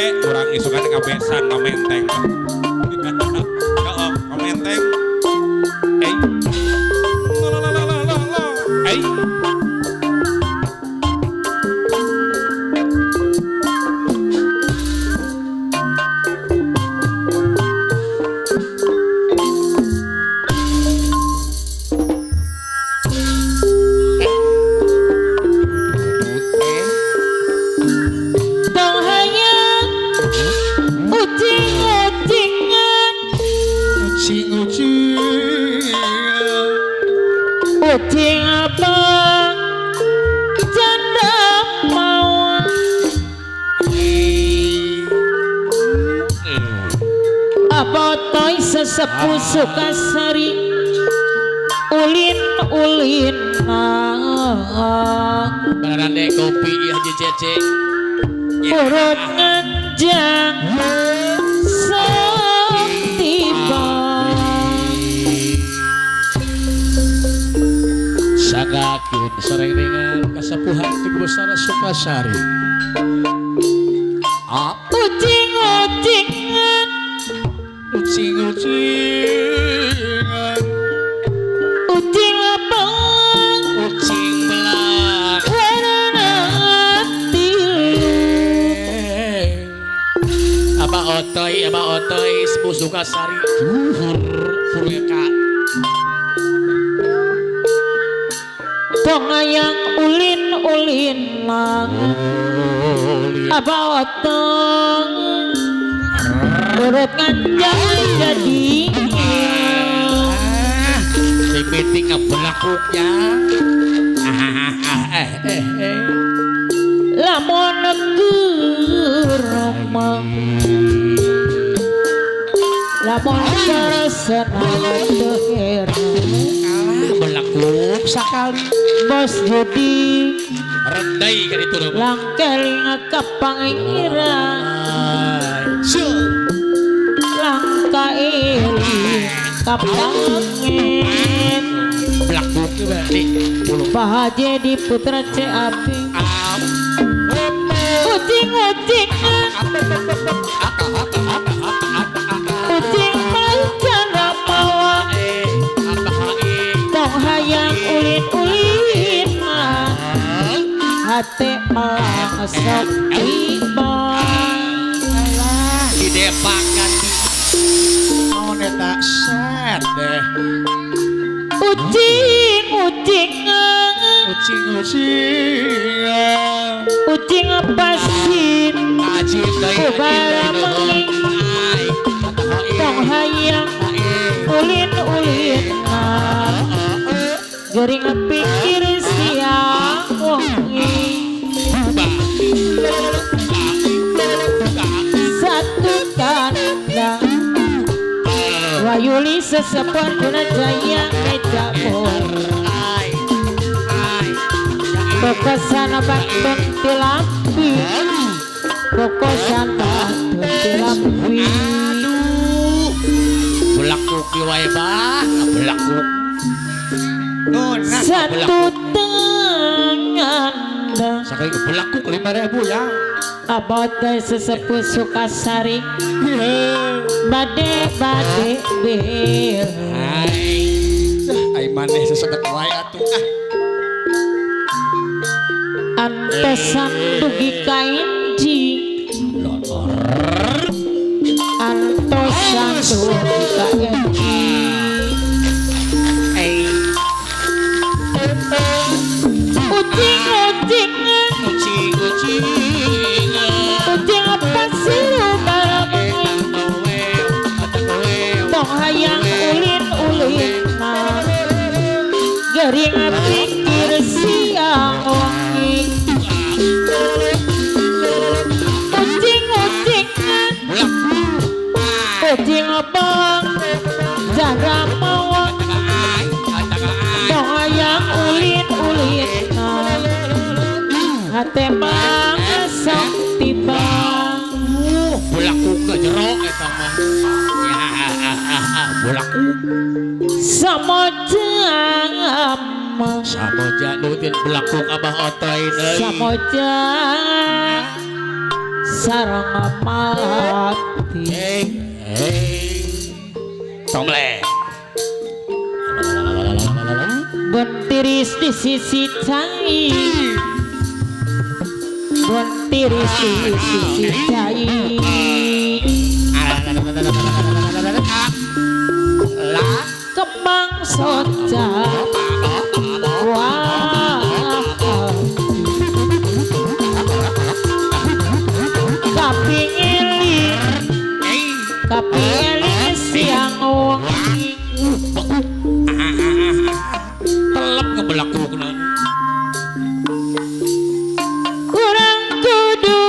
Urang isukan ka besan ka Menteng. Heeh, ka Menteng. Eh. La la la la la la. Eh. Ucing abang janda mawa apa toy sesepuh Sukasari ulin-ulin beneran deh kopi ya Haji Cece urut nganjang sok tiba sagakeun sareng dengan kasepuhan ti Besar Sukasari. Ucing-ucingan ucing-ucingan ucing abang ucing belang warna tilu abah otoy sepuh Sukasari luhur fureka tong ayang ulin-ulin lang abah otong urut nganjang jadi si meeting ngebelakuknya lamun geromong lamun senang teu belakuk sakali bos Judi rendai kan itu langkeling ka pangeran langkaeling ka pangen belakuk berarti Pak Haji di Putra CAP ucing-ucingan ucing mancana mawa tong hayang ulin-ulin mah hate melang sok tiba alah didepakan naon eta set deh ucing-ucingan ucing-ucingan ucing pasir ubara mengi tong hayang ulin-ulin mah gering pikir siang wengi satu kandang Wayuli sesepuh Guna Jaya Mejapur kokosan batun tilampi kokosan batun tilampi aduh belakuk wae bah belakuk satu tangan sakali belakuk 5.000 ya abot sesepuh Sukasari bade bade bil ai maneh sesedet wae atuh ah antosan dugi ka inji antosan dugi ka inji ucing-ucingan ucing-ucingan ucing pasir bareng tong hayang ulin-ulin mah gering pikir siang wengi ucing-ucingan ucing abang jara mawa tong hayang ulin-ulin mah hate mah sok tiba belakuk ke jero eta mah ya belakuk samoja samoja nutin belakuk abah otoy deui samoja Sareng Malati Tomle Gontiris di sisi cai Gontiris di sisi cai Kembang soca wah Kaping siang wengi telep ngebelakukna kurang kudu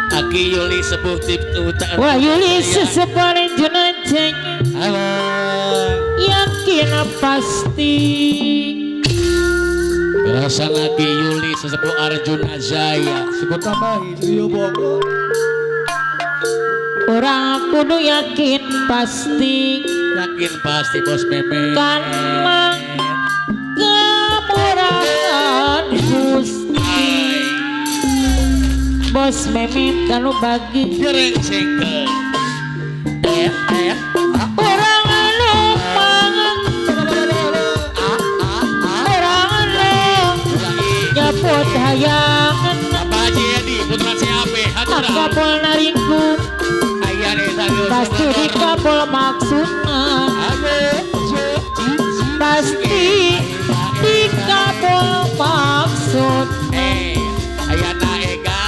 Aki Yuli sepuh tip uta Wah Yuli sesepuh jenajah yakin pasti Berasan Aki Yuli sesepuh Arjuna Jaya sebut tambahi Rio Bogor Orang kudu yakin pasti Yakin pasti bos Meme Karena kemurahan Gusti Bos Meme kalau bagi Dereng sengkel Orang lupa Orang lupa Nyebut hayangan Apa Haji Edi Putra CAP Hatura Kabul naringku Pasti dikabul maksudna Pasti dikabul maksud Ayana Ega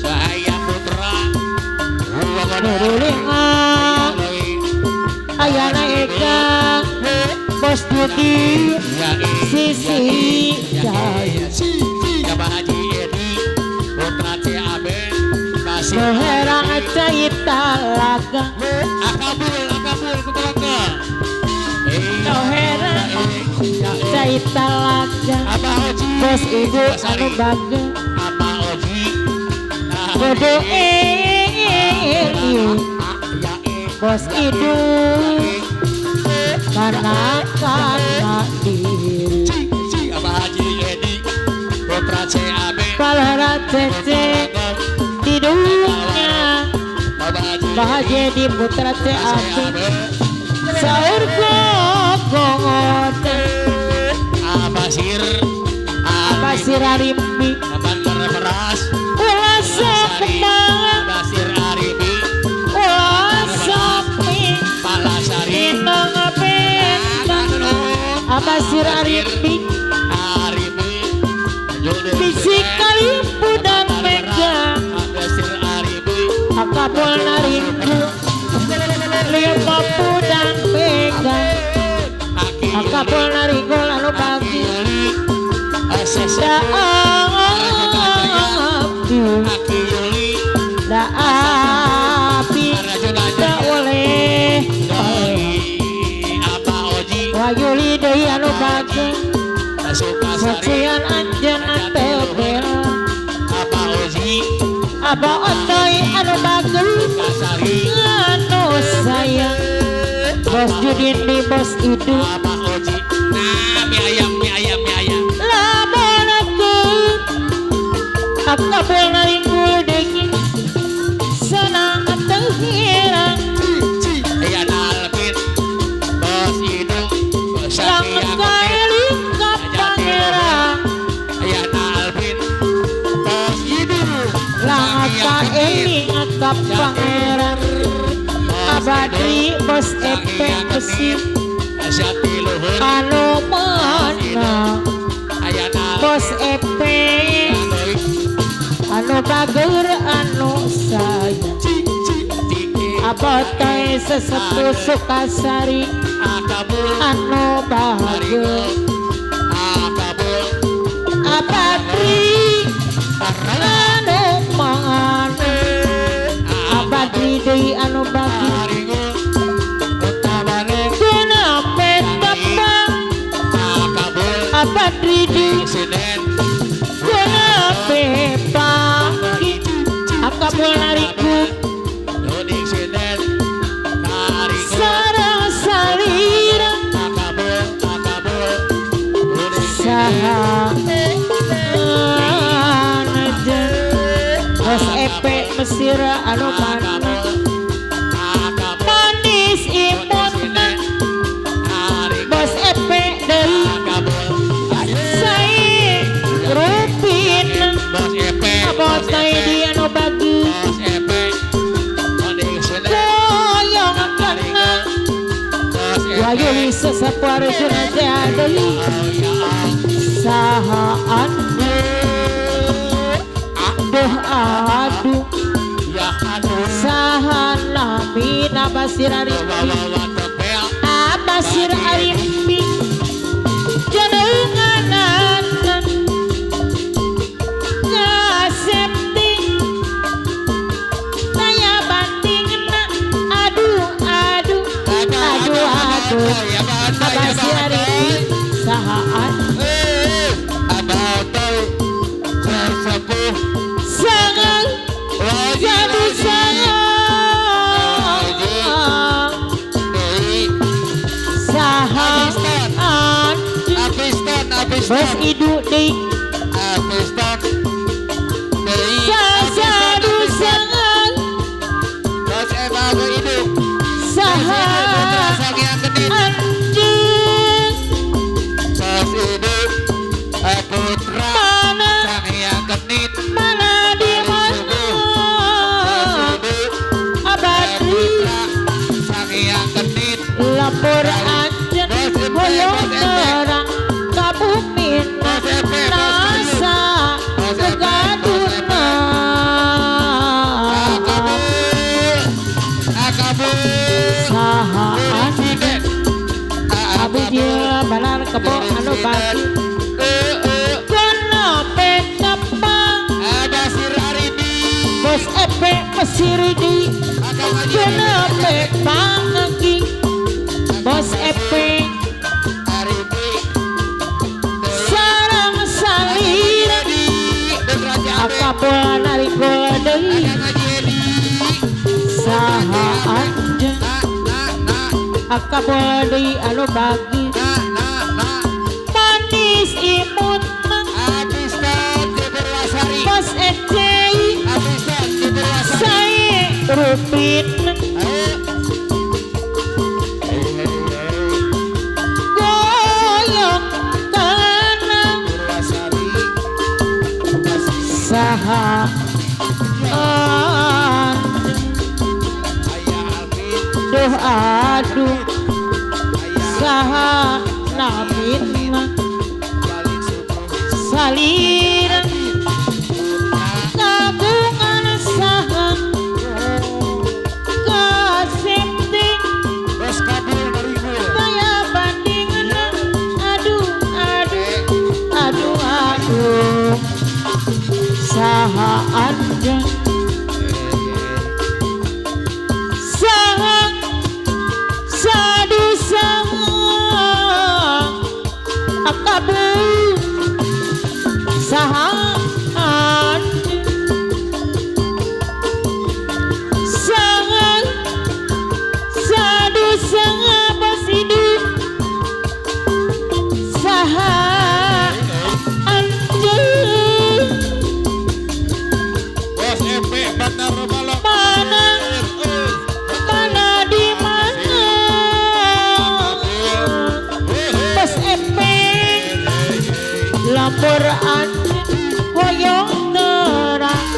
Sahaya Putra Nurulinga Ayana Ega Bos Budi Sisi Jaya Abah Haji Edi Putra CAB Seherang cai talaga Akabul akabul kutelaka Seherang cai talaga Abah Oji Bos Ibu anu baga Abah Oji Kudu Bos Idu Karena karena diri Abah Haji Edi Putra CAB Palora Cece di dunia Bahagia di Putra CAB Saur gogongote Abasir Abasir Arimbi Bandar Beras Ulah kembang Abasir Arimbi Ulah sapi Palasari Inang bentang Abasir Arimbi Arimbi Bisi kalimpu dan mega Akabul naringku Limpu dan mega Akabul naringku lalu pagi Da api Da oleh Wayuli deui anu pagi Saksian anjeunna tebel Abah Otoy anu bagus anu sayang Bos Judin di Bos Idu Abah Oji nah mie ayam mie ayam mie ayam Lamun aku akabul naringgul deui senang teu hirang Aya Alvin Bos Idu Bos Lang kaeling ka pangeran Aya Alvin Bos Idu Lang kaeling ka pangeran Abadri Bos Epe Besi Anu mana Bos Epe Anu bager anu sayang Abotoy sesepuh Sukasari Anu bager Abadri anu mana Abadri deui anu bagi Guna petepang Abadri deui Guna pepaki Akabul nariku Sarang salira Saha Bos Epe Mesir anu mana manis imutna Bos Epe deui Sae Rupin Bos Taidi anu bagi Goyong kana Wayuli sesepuh Arjuna Jaya deui Saha anu Duh aduh Saha namina Basir Arimbi Basir Arimbi Jenenganan Kasepti Daya bandingna aduh aduh aduh aduh Basir Arimbi Saha anu Sangat jadi sangat Saha Bos Idu deui Sasadu sangat Saha anjeun Mana mana di mana Abadi Lapor anjeun hoyong terang ka bumina nasa kegaduna Saha anjeun Abu dia balar kebo anu bagi Bos Epe Mesir di Jenepe panggi Bos Epe Sarang salira Akabul narikul deui Saha anjeun Akabul deui anu bagi Manis imutna Bos Ece Sae Rupin Goyong kana Saha Duh aduh Saha namina Salira Kagungan saha Kasepti Daya bandingna aduh aduh aduh aduh Saha anjeun Saha sadu saha Akabu Saha anjeun Saha sadu saha basidu Saha anjeun Bos Epe Bandar Balok Mana mana di mana Bos Epe Lapor anjeun hoyong terang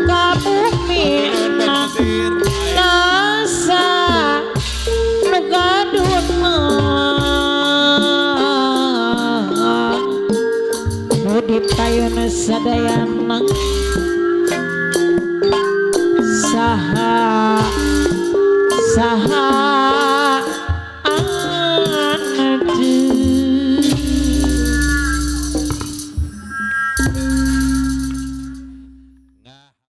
ka bumina Nasa nu gaduna Nu dipayun sadayana Saha saha anjeun.